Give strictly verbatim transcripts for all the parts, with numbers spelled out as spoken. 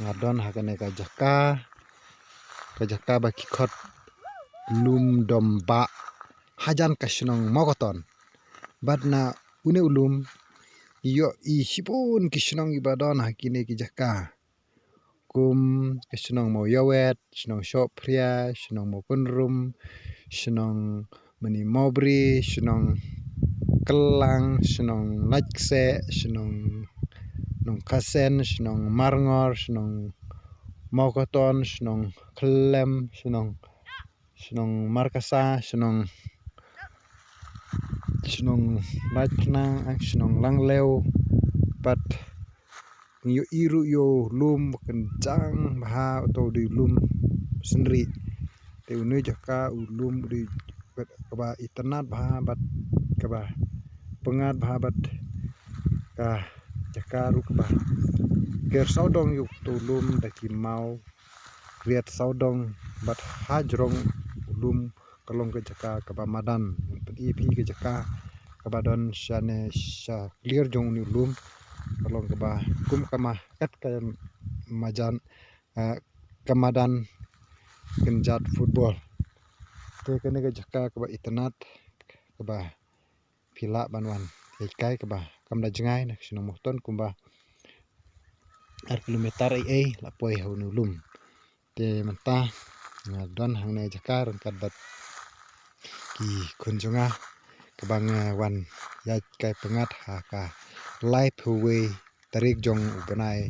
Nga don ha kane ka jaka, ka jaka ba ki khot Lum Dombah, hajan ka shnong Mawkaton. Bad na une u lum, ïohi shibun ki shnong kiba don ha kine ki jaka. Kum ka shnong Mawïawet, shnong Shohphria, shnong Mawkynrum, shnong Mani Mawbri, shnong Kyllang, shnong Naitkseh, shnong Nongkasen, shnong Marngor, shnong Mawkaton, shnong Kyllem, shnong, shnong Markasa, shnong, shnong Laitknang, shnong Langlew, bad ngi ïohi ruh ïa u lum ba kynjang bha, uto u dei u lum Synrieh. Te une u jaka u lum u dei kaba itynnad bha bad kaba pyngngad bha bad ka jaka ruh kaba ker sawdong ïa uto u lum da ki maw riat sawdong bad hajrong u lum ka long ka jaka kaba madan. Ngan pyni ïa phi ka jaka kaba don shane sha clear jong une u lum, ka long kaba kum kama kat ka majan, eh, ka madan kynjat football. Te kane ka jaka kaba itynnad kaba phi lah ban wan ïaid kai kaba kam da jngai na ka shnong Mawkaton, kumba ar kilometer ei ei la poi ha une u lum. Te mynta nga don hangne jaka ryngkat bad ki khun jong nga kaba nga wan ïaid kai pyngngad ha ka laiphew wei tarik jong u bnai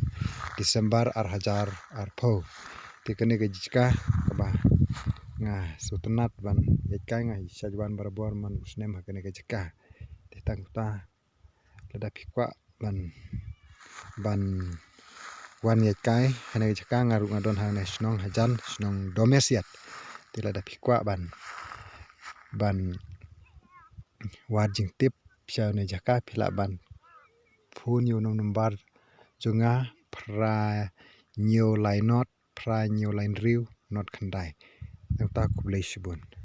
December ar hajar arphew. Te kane ka jaka kaba nga sngewtynnad ban ïaid kai, nga shait wan barabor man u snem ha kane ka jaka. Te tang kata, lada phi kwah ban, ban wan ïaid kai ha kane ka jaka, nga ruh nga don hangne shnong hajan, shnong Domiasiat. Te lada phi kwah ban, ban wad jingtip sha kane ka jaka, phi lah ban phone ïa u number jong nga, phra hynñiew lai nod phra hynñiew lai hynriew nod khyndai. Nangta khublei shibun.